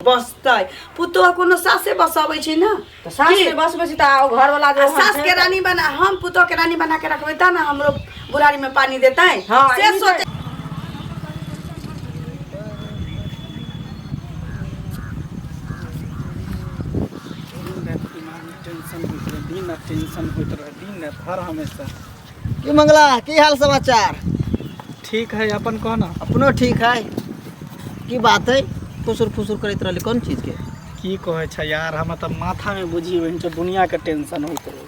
बसतै? पुतोह कोनो सासे बसबै छै ने। तऽ सास की? नहि बसबै छै तऽ ओ घरवला जे आ ओहन सास छै के रानी बना, हम पुतोह के रानी बना के रखबै तब ने हमरो बुढ़ारी में पानी देतै। हाँ, से ई सोचे। दिन राति दिमागमे टेंशन होइत रहै, दिन राति टेंशन होइत रहै, दिन राति हर हमेशा। की मंगला, की हाल समाचार? ठीक है, अपन कह ना। अपनो ठीक है। की बात है, फुसुर फुसुर करैत रहली, कोन चीज के? की कहै छै यार, हमरा तऽ माथामे बुझी ओहिन छै दुनियाके टेंशन होइत रहै।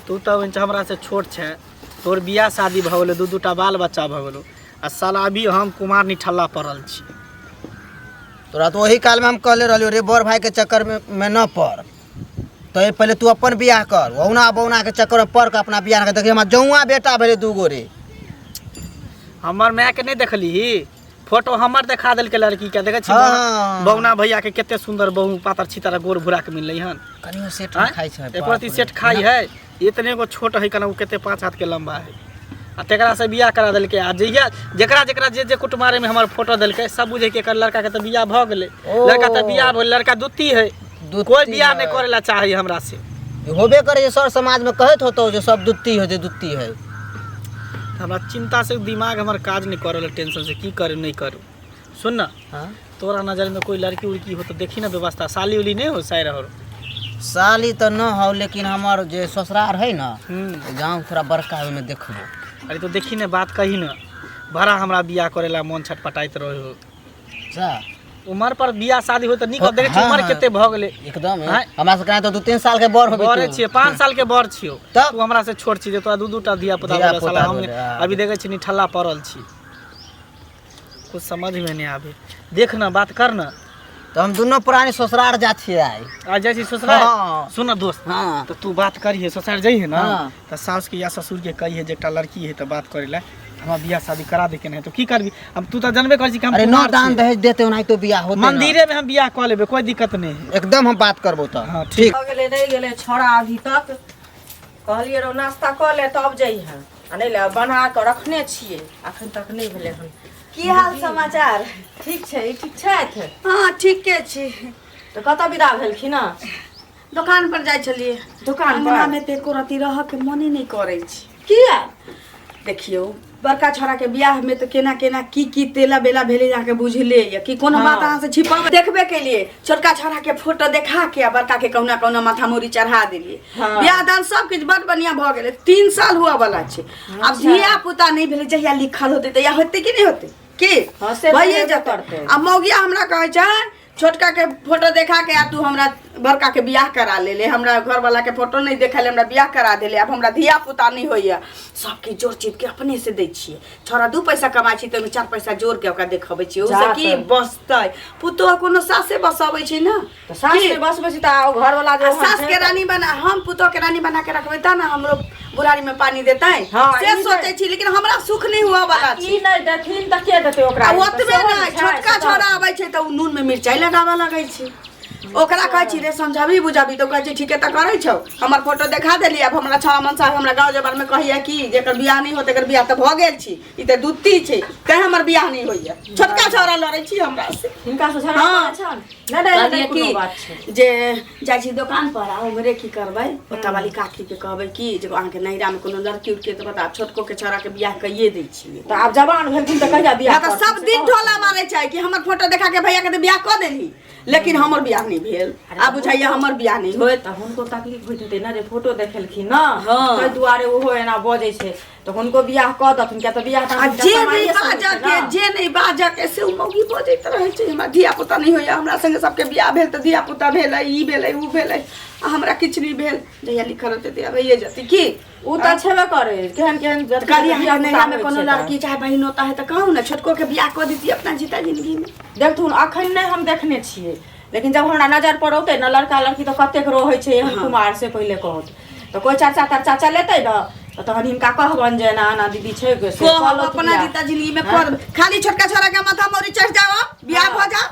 तू तऽ ओहिन हमरा से छोट छै, तोर बियाह शादी भऽ गेलौ, दू दूटा बाल बच्चा भऽ गेलौ, आ साला अभी हम कुमार निठल्ला पड़ल छी। तोरा तऽ ओही कालमे हम कहले रहलियौ रे, बड़ भाईके चक्करमे मे न पड़, तो पहले तू अपन बियाह कर। औना बौना के चक्कर में पड़ के अपना बियाह कर। देखी, हमरा जौआ बेटा भेलै दूगो रे। हमर मायके नहि देखलीही फोटो? हमर देखा देलकै लड़की के, देखै छी? हाँ। बौना भैया के कते सुंदर बहु, पातर छितर गोर भूरा के मिललै हन। कनियो सेठ आँय? खाइ छै। एको रत्ती सेठ खाइ है? इतने गो छोट है कना, ओ कते 5 हाथ के लंबा है, आ तेकरा से बियाह करा देलकै। आ जहिया जेकरा जेकरा जे जे कुटुमारे में हमर फोटो देलकै, सब बुझे कि एकर लड़का के तऽ बियाह भऽ गेलै। ओ। लड़का तऽ बियाह भेल, लड़का दुत्ती है। दुत्ती कोई बियाह नहीं है। करे ला चाहे हमरा से। होबे करे जे सर समाज में कहैत होतौ जे सब दुत्ती है, जे दुत्ती है। हमरा चिंता से दिमाग हमर काज नहीं करे ला, टेंशन से की करू नहीं करू। सुन ना। हाँ। तोरा नजर में कोई लड़की उड़की हो तो देखी ना व्यवस्था, साली उली नहीं हो सायर हो? साली तऽ न हौ, लेकिन हमर जे ससुरार है न, हम्म गाँव थोड़ा बड़का है, ओहिमे देखबो। अरे तो देखी ने, बात कही ना, बड़ा हमरा बियाह करे ला मन छटपटाइत रहे हो। जा। उमर पर बियाह शादी हो तऽ नीक। देखै छी हाँ, उमर हाँ। कते भऽ गेलै। एकदम। आँय? हमरा सबके तऽ 2-3 साल के बड़ होबे। बड़े तू। छियै, 5 साल के बड़ छियौ। तब? तू हमरा से छोट छी जे तोरा दू दूटा धिया पुता धिया भेलै, पुता साला हम भेलै, हाँ। अभी देखै छी निठल्ला पड़ल छी, कुछ समझ में नहीं आवे। देख ना, बात कर ना। तऽ हम दुनू प्राणी ससुरार जा छियै आइ। आ जाइ छी ससुराल? हाँ। सुन ना दोस्त। हाँ। तऽ तू बात करिहे, ससुराल जइहे ना। हाँ। तऽ सास के या ससुर के कहिहे जे एकटा लड़की है तऽ बात करे ला, हमरा बियाह शादी करा दे के नहीं तो की करबी? अब तू तऽ जानबे करै छी कि हम अरे न कुमार दान छियै। दहेज देते ओनाहितो बियाह होते ना। मंदिरे में हम बियाह कऽ लेबै, कोई दिक्कत नहीं है। एकदम, हम बात करबो तऽ। हाँ, ठीक। भऽ गेलै, नहि गेलै छौड़ा अभी तक। कहलियै रौ नाश्ता कऽ ले तब जइहें, आ नहि ले बना कऽ रखने छियै, अखन तक नहि भेलै हन। की हाल समाचार? ठीक छै। ई ठीक छथि? हाँ, ठीके छी। तऽ कतऽ विदा भेलखिन हँ? दोकान पर जाइ छलियै। दोकान पर? अंगना मे तऽ एको रत्ती रहऽ के मने नहि करै छै। किया? देखियौ, बड़का छोरा के बियाह में तऽ केना केना की की तेला बेला भेलै, अहाँके बुझले यऽ कि कोनो हाँ। बात अहाँ से छिपाबै देखबे केलिए। छोटका छोरा के फोटो देखा के आ बड़का के कहुना कहुना माथा मूड़ी चढ़ा देलिए। हाँ। बियाह दान सब किछु बड़ बढ़िया भऽ गेलै, 3 साल हुआ वाला छै। आब धिया पुता नहि भेलै। जहिया लिखल होतै तहिया होतै कि नहि होतै की? हाँ, से तऽ भइए हेबे जेतै। करतै। आ मौगिया हमरा कहै छै छोटका के फोटो देखा के आ तू हमरा बड़का के बियाह करा ले ले, हमरा घरवाला के फोटो नहीं देखल, हमरा बियाह करा देले, आब हमरा धिया पुता नहीं होइया। सबके जोड़ चीज के अपने से दै छियै। छोरा 2 पैसा कमाइ छी तऽ ओहिमे 4 पैसा जोड़ के ओकरा देखबै छियै। जा ओहिसँ की तऽ। बसतै? पुतोह कोनो सासे बसबै छै ने। तऽ सास की? नहि बसबै छै तऽ ओ घरवला जे आ ओहन सास छै के रानी बना, हम पुतोह के रानी बना के रखबै तब ने हमरो बुढ़ारी में पानी देतै। हाँ, से ई सोचै छी, लेकिन हमरा सुख नहीं हुआ वाला ई छै। नहि देथिन तऽ के देतै ओकरा? आ ओतबे सेहो नहि, ने छै, छोटका से तऽ- छोरा आबै छै तऽ ओ नून में मिरचाई लगाबऽ लगै छै। ओकरा कहै छी रे समझाबी बुझाबी तऽ ओ कहै छै ठीके तऽ करै छौ, हमर फोटो देखा देली, आब हमरा छौड़ा मनसा हमरा गाँव जबार में कहैया कि जेकर बियाह नहीं होत, एकर बियाह तऽ भऽ गेल छी, ई तऽ दुत्ती छै, तैं हमर बियाह नहीं होइया। छोटका छौड़ा लड़ै छी हमरा से। हिनका से झगड़ा हाँ। करै छन? नहि नहि, एहन कहलियै नहि कोनो कि बात छै। जे जाइ छी दोकान पर आ उम्हरे की करबै, ओतऽ वाली काकी के कहबै कि जे अहाँके नैहरा मे कोनो लड़की उड़की तऽ बता, छोटको के छौड़ा के बियाह कइए दै छियै। तऽ आब जवान भेलखिन तऽ कहिया बियाह तऽ करथिन सब से दिन कहू। ढोला मारै छै कि हमर फोटो देखा के भैया के तऽ बियाह कऽ देलही, लेकिन हमर बियाह नहि भेल, आब बुझाइया हमर बियाह नहि होत। तऽ हुनको तकलीफ होइत हेतै ने जे फोटो देखेलखिन ने। हाँ। ताहि दुआरे ओहो एना बजै छै, तऽ हुनको बियाह कऽ देथिन, किया तऽ बियाह आ दान जे नहि बाजऽ के, जे नहि बाजऽ के से ओ मौगी बजैत रहै छै, हमरा धिया पुता नहि होइया, हमरा संगे सबके बियाह भेल तऽ धिया पुता भेलै, ई भेलै, ओ भेलै, आ हमरा किछु नहि भेल। जहिया लिखल होतै तहिया भइए जेतै की? ओ तऽ छेबे करै, केहन केहन तऽ कहलियै अहाँके नैहरा मे होइ कोनो छै तऽ। लड़की चाहे बहिन होता है तऽ कहू ने, छोटको के बियाह कऽ दैती अपना जीता जिंदगी मे। देखथुन, अखन नहि हम देखने छियै, लेकिन जब हमरा नजर पर औतै ने लड़का लड़की, तऽ कतेक रहै छै एहन कुमार से पहिले कहत, तऽ कोइ चर्चा तर्चा चलेतै ने तऽ तहन हिनका कहबनि जे एना एना दीदी छै से को कऽ लथु अपना बियाह। जीता जिंदगी में कर, खाली छोटका छोरा के माथा मोरी चढ़ जाओ, बियाह भऽ जाओ,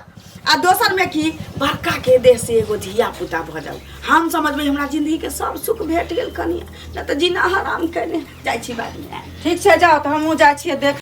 आ दोसर में की बड़का के देह से एगो धिया पुता भऽ जाओ, हम समझबै हमरा जिंदगी के सब सुख भेट गेल। कनिया नहि तऽ जीना हराम केने जाइ छी, बाद में आयब। ठीक छै, जाउ, तऽ हमहूँ जाइ छियै देख।